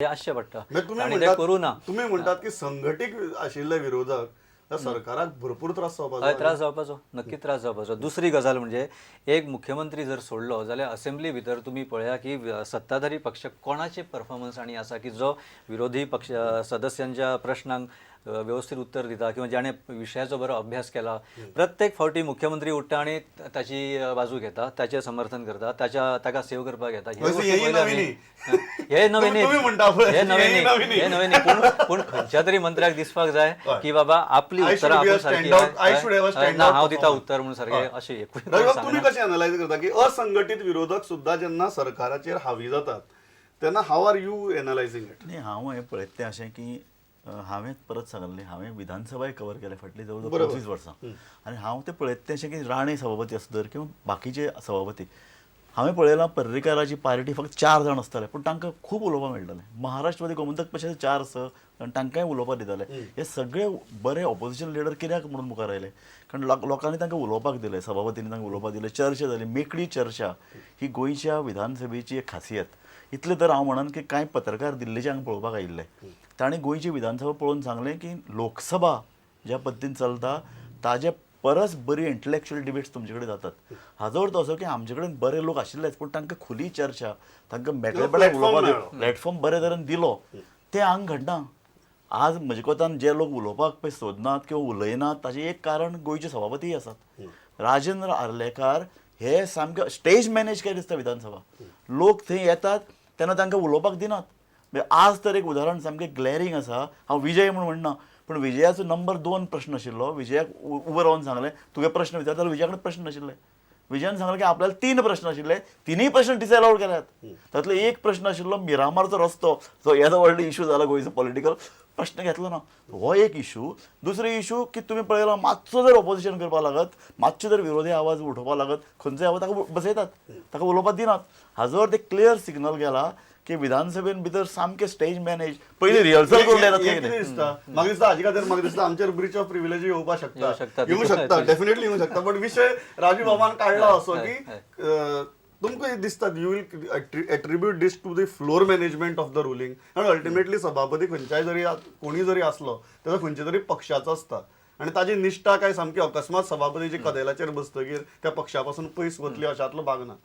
हे आसचें पडटा म्हणजे तुमी आनी ते म्हणटात करूं ना. तुमी म्हणटात की संघटीत आशिल्ले विरोधक त्या सरकाराक भरपूर त्रास जावपाचो. हय, त्रास जावपाचो, नक्की त्रास जावपाचो. दुसरी गजाल म्हणजे एक मुख्यमंत्री जर सोडलो जाल्यार असेंब्ली भितर तुमी पळया की सत्ताधारी पक्ष कोणाचे परफॉर्मन्स आनी आसा की जो विरोधी पक्ष सदस्यांच्या प्रश्नांक व्यवस्थीत उत्तर दिता किंवा जाणें विशयाचो बरो अभ्यास केला. प्रत्येक फावटी मुख्यमंत्री उठ्ठा आनी ताची बाजू घेता, ताचें समर्थन करता, ताच्या ताका सेव करपाक घेता. ह्यो हय, गोश्टी हेंय पळयल्या नवी न्ही. न्ही. हे नवें न्ही, तुमी म्हणटा पळय, हे नवें हेंय न्ही, नवें न्ही. हे नवें न्ही. पूण पूण खंयच्या तरी मंत्र्याक दिसपाक जाय की बाबा आपली I उत्तरां should be आपूण a सारकी stand out- I should have a हय, stand ना out हांव दिता performance. उत्तर म्हणून सारकें अशें एकूय कोण रवी बाब, तुमी सांगना. कशें एनालायज करता की असंघटीत विरोधक सुद्धा जेन्ना सरकाराचेर हावी जातात तेन्ना how are you analysing it? न्ही, हांव हें पळयता तें अशें की हांवें परत सांगल्लें, हांवें विधानसभाय कवर केल्या फाटलीं जवळ जवळ 25 वर्सां आनी हांव तें पळयता तें अशें की राणे सभापती आसूं धर किंवा बाकीचे सभापती, हांवें पळयलां पर्रीकाराची पार्टी फक्त चार जाण आसताले पूण तांकां खूब उलोवपाक मेळटालें. महाराष्ट्रवादी गोमंतक पक्षाचे चार स जाण, तांकांय उलोवपाक दिताले. हे सगळे बरे ऑपोजिशन लिडर कित्याक म्हणून मुखार आयले? कारण लोकांनी तांकां उलोवपाक दिलें, सभापतींनी तांकां उलोवपाक दिलें, चर्चा जाली. मेकळी चर्चा ही गोंयच्या विधानसभेची एक खासियत. इतलें तर हांव म्हणन की कांय पत्रकार दिल्लीचे हांगा पळोवपाक आयिल्ले, तांणी गोंयची विधानसभा पळोवन सांगलें की लोकसभा ज्या पद्दतीन चलता ताजे परस बरी इंटलेक्च्युअल डिबेट्स तुमचे कडेन जातात. हाजो अर्थ असो की आमचे कडेन बरे लोक आशिल्लेच पूण तांकां खुली चर्चा, तांकां मेकळेपणान platform उलोवपाक मेळ्ळो. प्लॅटफॉर्म बरे तरेन दिलो, तें हांगा घडना. आज म्हजे कोतान जे लोक उलोवपाक पळय सोदनात किंवा उलयनात ताचें एक कारण गोंयचे सभापतीय आसात. राजेंद्र आर्लेकार हे सामके स्टेज मॅनेज केलें दिसता विधानसभा. लोक थंय येतात तेन्ना तांकां उलोवपाक दिनात. म्हणजे आज तर एक उदाहरण सामकें ग्लॅरींग आसा. हांव विजय म्हूण म्हणना पूण विजयाचो नंबर 2 प्रश्न आशिल्लो. विजयाक उबो रावन सांगलें, तुगे प्रश्न विचारता जाल्यार विजया कडेन प्रश्न नाशिल्ले. विजयान सांगलें की आपल्याला तीन प्रश्न आशिल्ले, तिनूय प्रश्न डिसअलावड केल्यात. तातलो एक प्रश्न आशिल्लो मिरामारचो रस्तो, जो येदो व्हडलो इशू जाला गोंयचो पॉलिटिकल, प्रश्न घेतलो ना. हो एक इशू. दुसरो इशू की तुमी पळयला, मातसो जर ऑपोजिशन करपाक लागत, मातसो जर विरोधी आवाज उठोवपाक लागत, खंयचोय आवाज, ताका बसयतात, ताका उलोवपाक दिनात. हाजो अर्थ एक क्लियर सिग्नल गेला की विधानसभेन भितर सामकें स्टेज मॅनेज, पयलीं रिहर्सल करून येतात. हे कितें दिसता म्हाका, दिसता हाजे खातीर म्हाका दिसता आमचेर ब्रिच ऑफ प्रिविलेज येवपाक शकता. येवं शकता. येवं शकता, डेफिनेटली येवं शकता. बट विशय राजू बाबान काडला असो की तुमकां दिसता you will attribute this to the floor management of the ruling? कारण अल्टिमेटली सभापती खंयच्याय जरी कोणी जरी आसलो ताजो खंयच्या तरी पक्षाचो आसता आनी ताजी निश्ठा काय सामकी अकस्मात सभापतीची कदेलाचेर बसतगीर त्या पक्षा पासून पयस वतली अशातलो भाग ना.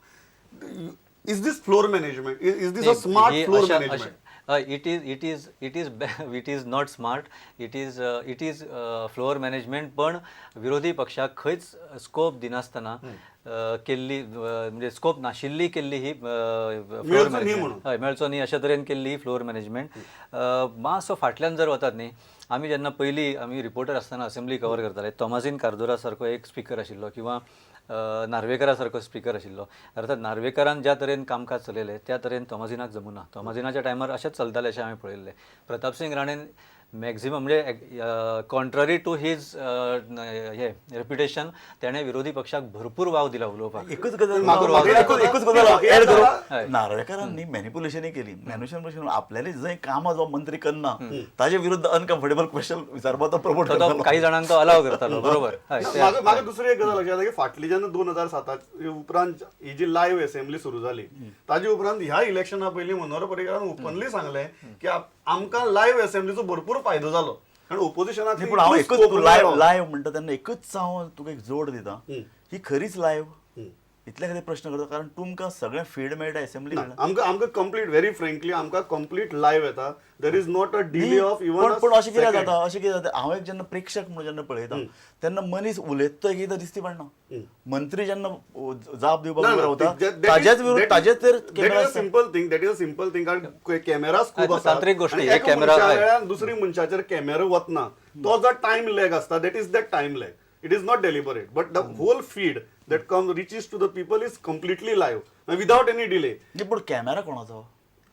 Is this floor management? Is this a smart he floor अशा management? It is not smart, it is floor management. पण विरोधी पक्षाक खंयच स्कोप दिनासतना केल्ली, म्हणजे स्कोप नाशिल्ली केल्ली ही फ्लोअर मेळचो न्ही मॅनेजमेंट. म्हणून. हय, मेळचो न्ही अशा तरेन केल्ली ही फ्लोअर मॅनेजमेंट. मातसो फाटल्यान जर वतात न्ही, आमी जेन्ना पयलीं आमी रिपोर्टर आसतना असेंब्ली कवर करताले, तोमाझीन कार्दोरा सारको एक स्पिकर आशिल्लो किंवा नार्वेकरा सारको स्पिकर आशिल्लो. अर्थात नार्वेकरान ज्या तरेन कामकाज चलयलें त्या तरेन तोमाझिनाक जमुना. तोमाझिनाच्या टायमार अशेंच चलतालें अशें हांवें पळयल्लें. प्रतापसिंग राणेन मॅक्झिमम, म्हणजे कॉन्ट्ररी टू his हे रेप्युटेशन, तेणें विरोधी पक्षाक भरपूर वाव दिला उलोवपाक. एकूच गजाल एकूच गजाल ऍड करूं, नार्वेकारांनी मॅनिप्युलेशनय केली. मॅनिप्युलेशन, आपल्याले जंय कामां जो मंत्री करना ताजे विरुद्ध अनकम्फर्टेबल क्वेश्चन विचारपाक तो प्रमोट तो करतालो. काही जाणांक तो अलाव करतालो, बरोबर, हय. म्हाका म्हाका दुसरी एक गजाल लक्षात येता की फाटली जेन्ना 2007 उपरांत ही जी लायव्ह असेंब्ली सुरू जाली, ताजे उपरांत ह्या इलेक्शना पयलीं मनोहर पर्रीकारान ओपनली सांगलें की आमकां लायव्ह असेंब्लीचो भरपूर फायदो जालो कारण ओपोजिशनाक नाही, पूण हांव एकूच लायव्ह लायव्ह म्हणटा तेन्ना एकूच हांव तुका एक जोड दिता. ही खरीच लायव्ह इतल्या खातीर प्रश्न करता कारण तुमकां सगळें फीड मेळटा, असेंब्ली मेळटा. आमकां आमकां कंप्लीट, व्हेरी फ्रँकली, आमकां कंप्लीट लायव्ह येता. There is not a delay of even पण पूण अशें कितें जाता, अशें कितें जाता, हांव एक जेन्ना प्रेक्षक म्हणून जेन्ना पळयता तेन्ना मनीस उलयता तो एकदां दिसती पडना. मंत्री जेन्ना जाप दिवपाक उबो रावता ताजेच विरुद्ध ताजेच तर That is a simple thing, that is a simple thing, कारण कॅमेरा खूब हय, आसात तांत्रिक गोष्टी, आनी हे एका कॅमेरा, मनशा हय. वेळार दुसरी मनशाचेर कॅमेरा वतना तो जो टायम लॅग आसता, that is that time lag. It is not deliberate, but the whole feed that come reaches to the people is completely live without any delay. न्ही, पूण कॅमेरा कोणाचो?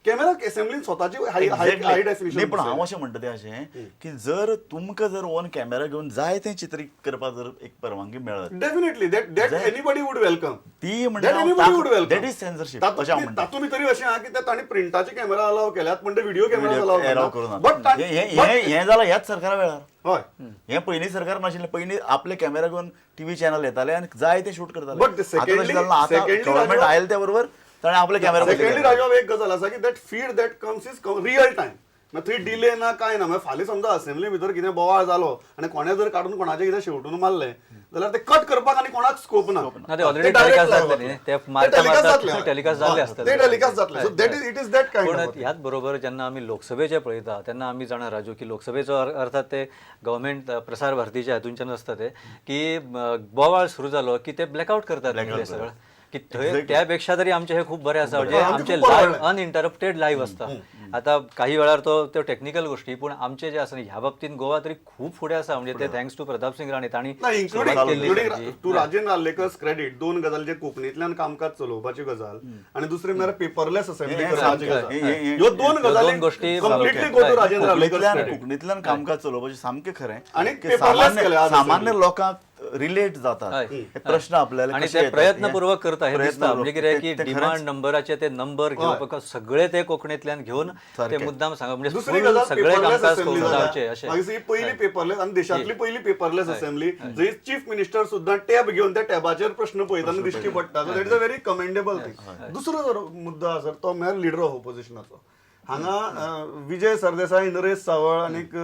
कॅमेरा असेंब्लीन स्वताची हाय हाय नाही, डेफिनेशन. पण हांव अशें म्हणटा तें अशें की जर तुमकां जर ओन कॅमेरा घेवन जाय तें चित्रीत करपाक जर एक परवानगी मेळत Definitely that anybody would welcome. ती That anybody would welcome. That is censorship अशें हांव म्हणटा. तातूंत भितरूय अशें आहा की ते तांणी प्रिंटाचे कॅमेरा अलाव केल्यात पण ते व्हिडिओ कॅमेरा अलाव अलाव करूं बट हें जालां ह्याच सरकारा वेळार. हय. हें पयलीं सरकार नाशिल्लें. पयलीं आपले कॅमेरा घेवन टीव्ही चॅनल येताले आनी जाय ते शूट करताले. But आतां तशें जालें ना. आतां secondly government Raju- आयले त्या बरोबर ताणें आपले कॅमेरा सेकंडली राजू एक गजाल आसा की that feed that comes is real time, मागीर थंय डिले ना काय ना. मागीर फाल्यां समजा असेंब्ली भितर कितें बोवाळ जालो आनी कोणें जर काडून कोणाचें कितें शेवटून मारलें जाल्यार ते कट करपाक आनी कोणाक स्कोप ना. ना, ते already telecast जातले न्ही. ते मारता मारता telecast जाल्ले आसतले. ते टेलिकास्ट जातले. So that is it is that पूण कायंड. ह्याच बरोबर जेन्ना आमी लोकसभेचे पळयता तेन्ना आमी जाणा राजू की लोकसभेचो अर्थात ते गव्हर्मेंट प्रसार भारतीच्या हातूंच्यान आसता ते की बोवाळ सुरू जालो की ते ब्लॅकआउट करतात न्ही ते सगळं, की थंय त्या पेक्षा तरी आमचे हे खूप बरें आसा, म्हणजे आमचें आमचे खूब लायव्ह परवडलें. अनइंटरप्टेड लायव्ह आसता. आता काही वेळार तो त्यो टेक्निकल गोष्टी, पूण आमचे जे आसा न्ही ह्या बाबतीन गोवा तरी खूप फुडें आसा. म्हणजे ते thanks to Pratapsingh Rane तांणी ना, सुरवात केल्ली इन्क्लुडींग तांची. टू राजेंद्र आर्लेकर्स क्रेडिट, दोन गजाल जे कोंकणींतल्यान कामकाज चलोवपाची गजाल आनी दुसरी म्हळ्यार पेपरलेस असेंब्ली करपाची गजाल, ह्यो दोन ह्यो गजाली दोन गोष्टी completely go to Rajendra Arlekar's credit. कोंकणींतल्यान कामकाज चलोवपाचें सामकें खरें आनी की paperless केलें आज सामान्य assembly. लोकांक रिलेट जातात हे प्रश्न आपल्याला आणि कशे ते येतात, प्रयत्नपूर्वक करता हे दिसता. प्रयत्नपूर्वक. म्हणजे कितें की ते खरेंच डिमांड नंबराचे ते नंबर घेवपाक सगळे ते कोंकणींतल्यान घेवन ते सारकें. मुद्दाम सांगा, म्हणजे दुसरी full गजाल सगळे पेपरलेस कामकाज असेंब्ली करून जावचें जाल्या. अशें. मागीर ही पयली पेपरलेस आनी देशांतली पयली पेपरलेस असेंब्ली जंय चीफ मिनिस्टर सुद्दां टॅब घेवन त्या टॅबाचेर प्रश्न पळयतना दिश्टी पडटा. So that is a very commendable thing. दुसरो जर मुद्दो आसा तो म्हळ्यार लिडर ऑफ ओपोजिशनाचो. हांगा विजय सरदेसाय, नरेश सावळ आनीक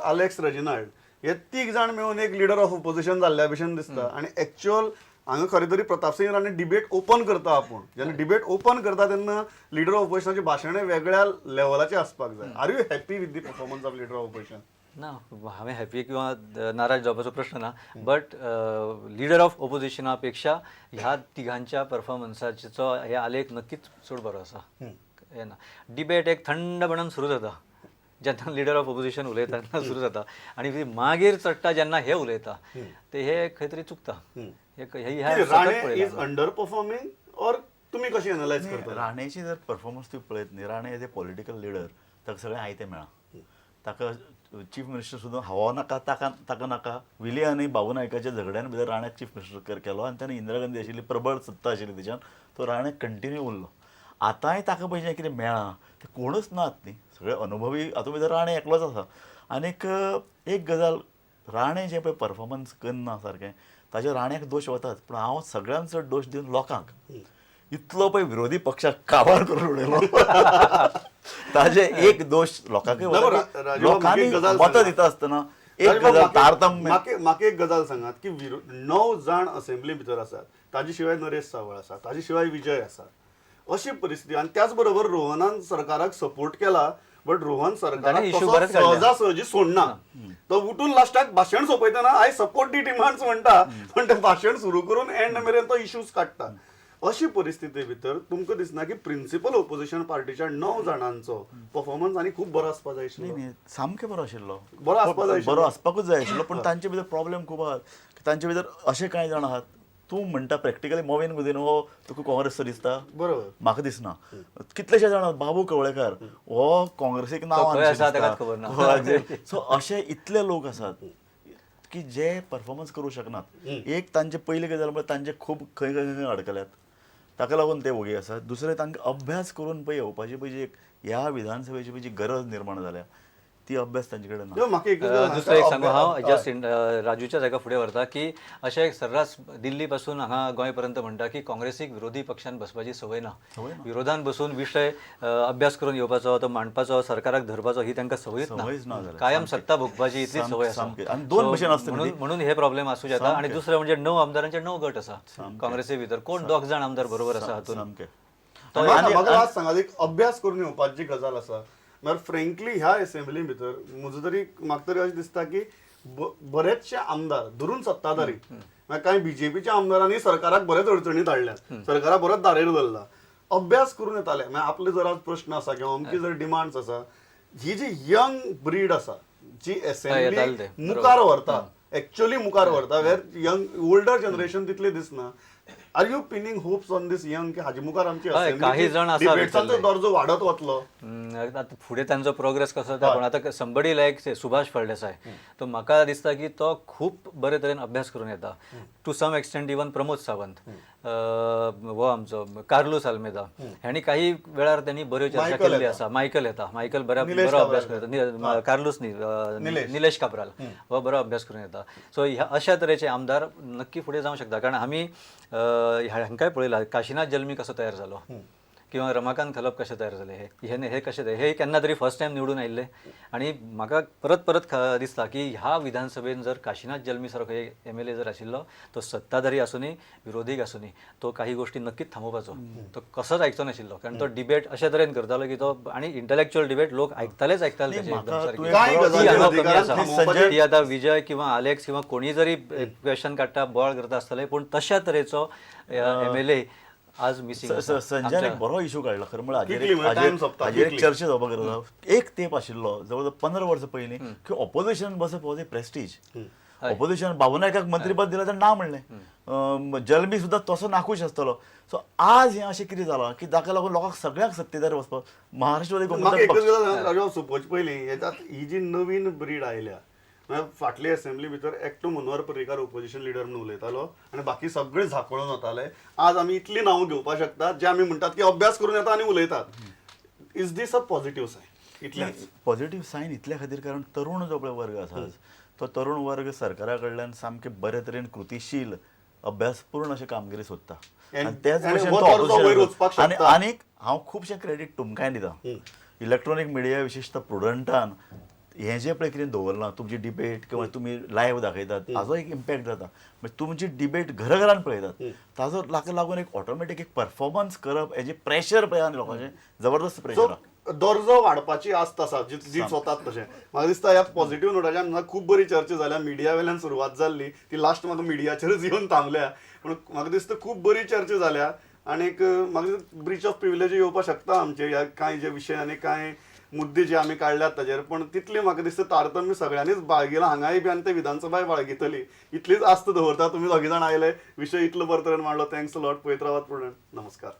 आलेक्स रेजिनाल्ड हे तीग जाण मेळून एक लिडर ऑफ ओपोजिशन जाल्ल्या भशेन दिसता. आनी एक्च्युअल हांगा खरें तरी प्रतापसिंग राणे डिबेट ओपन करता आपूण. जेन्ना डिबेट ओपन करता तेन्ना लिडर ऑफ ओपोजिशनाचे भाशण वेगळ्या लेवलाचें आसपाक जाय. Are you happy with the performance of leader of opposition? ना, हांवें हॅपी किंवा नाराज जावपाचो प्रश्न ना, बट लिडर ऑफ ओपोजिशना पेक्षा ह्या तिघांच्या परफॉर्मन्साचो हे आलेख नक्कीच चड बरो आसा. हे ना, डिबेट एक थंडपणान सुरू जाता जेन्ना लिडर ऑफ ओपोजिशन उलयता तेन्ना सुरू जाता, आनी मागीर चडटा जेन्ना हे उलयता ते हे खंय तरी चुकता. हे ह्या सतत राणे पळयलां. Is under performing or तुमी कशी एनलायज करता? राणेची जर परफॉर्मन्स तुवें पळयत न्ही, Rane as a political leader ताका सगळें आयतें मेळ्ळां. ताका चीफ मिनिस्टर सुद्दां हवा नाका, ताका नाका. विली आनी बाबू नायकाच्या झगड्यान भितर राण्याक चीफ मिनिस्टर केलो आनी तेन्ना इंदिरा गांधी आशिल्ली, प्रबळ सत्ता आशिल्ली तेच्यान तो राणे कंटिन्यू उरलो. आतांय ताका पळय जें कितें मेळ्ळां तें कोणूच नात न्ही, सगळे अनुभवी हातूंत भितर राणे एकलोच आसा. आनीक एक गजाल, राणे जें पळय परफॉर्मन्स करना सारकें, ताजेर राण्याक दोश वतात, पूण हांव सगळ्यांत चड दोश दिवन लोकांक. इतलो पळय विरोधी पक्षाक काबार करून उडयलो, ताजे एक दोश लोकांकय ना, वता की राजू बाब, लोकांनी म्हाका एक गजाल मतां सांगा. दिता आसतना एक राजू बाब, गजाल तारतम्य. म्हाका एक गजाल सांगात की 9 जाण असेंब्ली भितर आसात, ताजे शिवाय नरेश सावळ आसा, ताजे शिवाय विजय आसा, अशी परिस्थिती. आनी त्याच बरोबर रोहनान सरकाराक सपोर्ट केला, बट रोहन सरकाराक ताणें issue तसो बरेच काडले. सहजासहजी सोडना. तो उठून लास्टाक भाशण सोंपयतना I support the demands म्हणटा, पण ते भाशण सुरू करून एंड मेरेन तो इश्यूज काडटा. अशी परिस्थिती भितर तुमकां दिसना की प्रिन्सिपल ओपोजिशन पार्टीच्या 9 जाणांचो परफॉर्मन्स आनी खूब बरो आसपा जाय आशिल्लो? न्ही, सामकें बरो आशिल्लो, बरो आसपाक जाय आशिल्लो. बरो आसपाकूच जाय आशिल्लो. पूण तांचे भितर प्रॉब्लेम खूब आहात. तांचे भितर अशे कांय जाण आहात, तूं म्हणटा प्रॅक्टिकली मोविन गुदिन्हो हो तुका काँग्रेसचो दिसता, बरोबर. म्हाका दिसना. कितलेशे जाण आहात, बाबू कवळेकार हो काँग्रेसीक नांव खंय आसा ताकाच खबर ना. सो अशे इतले लोक आसात की जे परफॉर्मन्स करूं शकनात. एक तांचे पयली गजाल म्हळ्यार तांचे खूब खंय खंय खंय अडकल्यात, ताका लागून ते वोगी आसात. दुसरें तांकां अभ्यास करून पळय येवपाची पळय जी एक ह्या विधानसभेची पळय जी गरज निर्माण जाल्या ती अभ्यास तांचे कडेन ना. म्हाका एक गजाल दुसरें एक सांगू हांव, हय. जस्ट राजूच्या जागा फुडें व्हरता की अशें सर्रास दिल्ली पासून हांगा गोंय पर्यंत म्हणटा की काँग्रेसीक विरोधी पक्षान बसपाची संवय ना. विरोधान बसून विशय अभ्यास करून येवपाचो, तो मांडपाचो, सरकाराक धरपाचो ही तांकां संवयूच संवयच ना ना. जाल्यार. कायम सामकें. सत्ता भोगपाची इतली संवय आसा. सामकें. आनी दोन भशेन आसता न्ही ती. म्हणून हे प्रॉब्लेम आसूं येता. आनी दुसरें म्हणजे 9 आमदारांचे 9 गट आसा काँग्रेसी भितर, कोण 2 जाण आमदार बरोबर आसा हातूंत. सामकें. म्हाका लास्ट सांगात, एक अभ्यास करून येवपाची गजाल आसा. म्हळ्यार फ्रेंकली ह्या असेंब्ली भितर म्हजो तरी म्हाका तरी अशें दिसता की बरेचशे आमदार धरून सत्ताधारी, म्हळ्यार कांय बीजेपीच्या आमदारांनी सरकाराक बरेच अडचणीत हाडल्यात, सरकाराक बरोच दारेर धरला. अभ्यास करून येताले, म्हळ्यार आपले जर आज प्रश्न आसा किंवा अमकी जर डिमांड्स आसा, ही जी यंग ब्रीड आसा जी येताले असेंब्ली ते. मुखार व्हरता, एक्च्युअली मुखार व्हरता, वेर यंग ओल्डर जनरेशन तितले दिसना. Are you pinning hopes on this young की हाजे मुखार आमची हय, काही जण आसा डिबेट्सांचो भितरले. दर्जो वाडत वतलो? आतां फुडें तांचो प्रोग्रेस कसो जाता, पण आतां समबडी लायक सुभाष फळदेसाय, तो म्हाका दिसता की तो खूब बरे तरेन अभ्यास करून येता. To some extent even Pramod Sawant, हो आमचो कार्लूस आल्मेदा ह्यांनी काही वेळार त्यांनी बऱ्यो चर्चा मायकल केल्ली येता. आसा. मायकल येता, मायकल बऱ्या निलेश बरो अभ्यास काब्राल. करता. कार्लूस न्ही, निलेश. निलेश काब्राल हो बरो अभ्यास करून येता. सो ह्या अशा तरेचे आमदार नक्की फुडें जावंक शकता, कारण आमी हांकांय पळयला, काशिनाथ जल्मी कसो तयार जालो किंवा रमाकांत खलप कशे तयार जाले, हे हे हे कशे तयार, हे केन्ना तरी फर्स्ट टायम निवडून आयिल्ले. आनी म्हाका परत परत दिसता की ह्या विधानसभेन जर काशिनाथ जल्मी सारको एक एमएलए जर आशिल्लो, तो सत्ताधारी आसुनी विरोधीक आसुनी, तो काही गोष्टी नक्कीच थांबोवपाचो, तो कसोच आयकचो नाशिल्लो, कारण तो डिबेट अशा तरेन करतालो की तो आनी इंटलेक्च्युअल डिबेट लोक आयकतालेच आयकताले नाही, ताचे एकदम म्हाका सारके. तुवें कांय बरो- ती गजाली हांगा कमी अधिकारान आसा. थांबोवपाचें. ती आतां विजय किंवा आलेक्स किंवा कोणी जरी क्वेश्चन काडटा, बोवाळ करता आसतले, पूण तशा तरेचो एमएलए आज मिसिंग. संजयान एक बरो इशू काडला खरें म्हळ्यार. Quickly, म्हणजे time सोंपता, हाजेर एक quickly. चर्चा जावपाक गरज आसा. एक तेंप आशिल्लो जवळ जवळ 15 वर्सां पयलीं की ऑपोजिशन बसप वॉज ए प्रेस्टीज. ऑपोजिशन बाबू नायकाक मंत्रीपद दिलें तर ना म्हणलें, जल्मी सुद्दां तसो नाखूश आसतलो. सो आज हें अशें कितें जालां की ताका लागून लोकांक सगळ्यांक सत्तेदार वचपाक महाराष्ट्रवादी म्हाका गोमंतक एकच पक्ष गजाल सांग, राजू, सोंपोवचे पयलीं हेच्यात ही जी नवीन ब्रीड आयल्या, म्हळ्यार फाटली असेंब्ली भितर एकटो मनोहर पर्रीकार ओपोजिशन लिडर म्हणून उलयतालो आनी बाकी सगळे झाकोळून वताले. आज आमी इतली नांवां घेवपाक शकतात जे आमी म्हणटात की अभ्यास करून येता आनी उलयतात. Is this a positive sign? इतलेंच. पॉझिटिव्ह सायन इतल्या खातीर, कारण तरुण जो पळय वर्ग आसा आज, तो तरुण वर्ग सरकारा कडल्यान सामके बरे तरेन कृतीशील अभ्यासपूर्ण अशें कामगिरी सोदता. आनी तेच And भशेन हो तो दर्जो वयर opposition वचपाक आनी शकता. आनीक हांव खुबशें क्रेडीट तुमकांय दिता. इलेक्ट्रॉनीक मिडिया विशेशतः प्रुडंटान हें जें पळय कितें दवरलां, तुमची डिबेट किंवा तुमी लायव्ह दाखयतात, ताजो एक इम्पॅक्ट जाता. म्हणजे तुमची डिबेट घराघरान पळयतात, ताजो ताका लागून एक ऑटोमॅटीक एक परफॉर्मन्स करप हेजें प्रेशर पळय आहा लोकांचें, जबरदस्त सो प्रेशर आहा. दर्जो वाडपाची आस्त आसा जी जी स्वतात तशें म्हाका दिसता. ह्या पॉझिटिव्ह नोटाच्या म्हाका खूब बरी चर्चा जाल्या. मिडिया वेल्यान सुरवात जाल्ली ती लास्ट म्हाका मिडियाचेरच येवन थांबल्या, पूण म्हाका दिसता खूब बरी चर्चा जाल्या. आनीक म्हाका दिसता ब्रीच ऑफ प्रिविलेज येवपाक शकता आमचे ह्या कांय जे विशय आनी कांय मुद्दे जे आमी काडल्यात ताजेर, पूण तितली म्हाका दिसता तारतम्य सगळ्यांनीच बाळगिलां हांगाय बी आनी ते विधानसभाय बाळगितली इतलीच आस्त दवरता. तुमी दोगी जाण आयले, विशय इतलो बरो तरेन मांडलो, thanks lot. पळयत रावात प्रुडंट. नमस्कार.